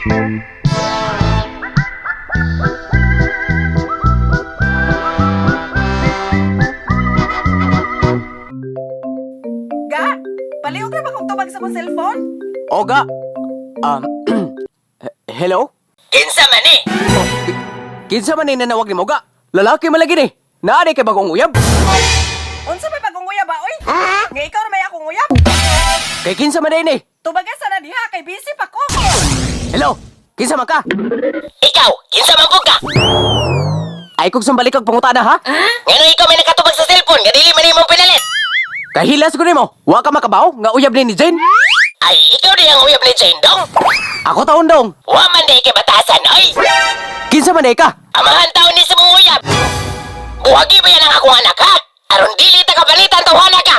Ga, palihog ra ba kong tubag sa akong cellphone? Oga. Hello? Kinsa man ni? Oh, kinsa man ni nanawag nimo, ga? Lalaki man lagi ni. Naa kay bagong uyab. Unsa may bagong uyab ba, oy? Nga ikaw ra may akong uyab? Kay kinsa man ni? Tubaga sa na diha kay busy pa ko. Hello? Kinsa man ka? Ikaw, kinsa man pud ka? Ay kog sambalik kag pangutana, ha? Ngano ikaw may nakatubag sa cellphone nga dili man imong pinalit? Kahilas ko nimo. Wa ka makabaw nga uyab ni Jane. Ay, ikaw di ang uyab ni Jane dong. Ako taon dong. Wa man di kay batasan, oy. Kinsa man ka? Amahan taon ni sa mong uyab. Buhagi ba yan ang akong anak, ha? Aron dili ta kabalitan tawhana ka.